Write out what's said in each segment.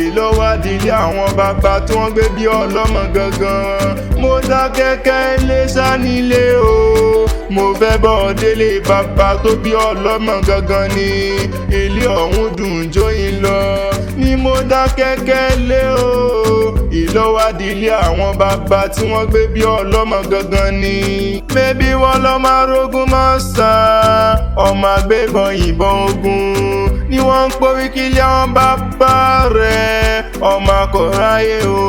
Ìlọ́wádìí àwọn bàbá tí wọ́n gbé bí ọlọ́mọ gangan. Mo dá kẹ́kẹ́ ilé sá nílé o, mo fẹ́ bọ́ délé bàbá tó bí ọlọ́mọ gangan ni. Ilé ọ̀hún dùn jóyin lọ ni mo dá kẹ́kẹ́ lé o. Ìlọ́wádìí àwọn bàbá tí wọ́n gbé bí ọlọ́mọ gangan ni. Mẹ́bí wọn lọ́ máa rógún máa sá, ọmọ agbébọn ìbọn ogun ni wọ́n ń porí kílí àwọn bàbá rẹ̀, ọmọ akọ̀ráyé o.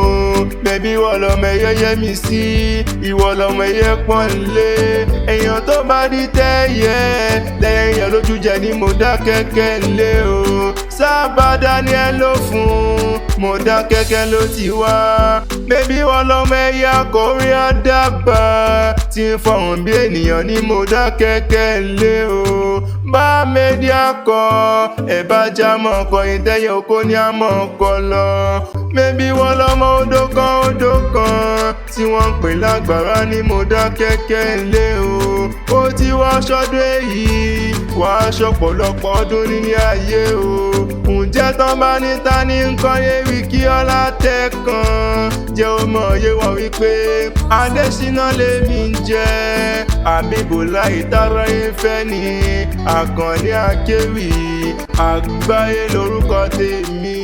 Mẹ́bí wọ́n lọ́mọ ẹyẹ yẹ mi sí, ìwọ lọ́mọ ẹyẹ pọ́n lé. Èèyàn tó bá di tẹ́yẹ lẹ́yìn yẹn lójú jẹ ni mo dá kẹ́kẹ́ lé o. Sábà Daniel ló fún, mo dá kẹ́kẹ́ ló ti wá. Mẹ́bí wọ́n lọ́mọ ẹyẹ akọ̀rí àdàbà tí ń fọhùn bí ènìyàn ni mo dá kẹ́kẹ́ lé o. Bá méjì akọ ẹ̀ bá já mọ́ ọkọ ìtẹ́yẹ oko ní àmọ́ ọkọ lọ. Mẹ́bí wọ́n lọ́mọ odò kan odò kan tí wọ́n ń pè lágbára ni mo dá kẹ́kẹ́ lé o. Ó ti wá ṣọdún èyí, wàá ṣọ̀pọ̀lọpọ̀ ọdún nílé ayé o. Ǹjẹ́ tán bá ní ta ní nǹkan ewì kí ọlá tẹ̀ kan? Jẹ́ ó mọ̀ yé wọn wípé Adésínà lèmi ń jẹ́. Àbíbò láì tara ìfẹ́ ni Àkànní Akéwì, àgbáyé lórúkọ tèmi.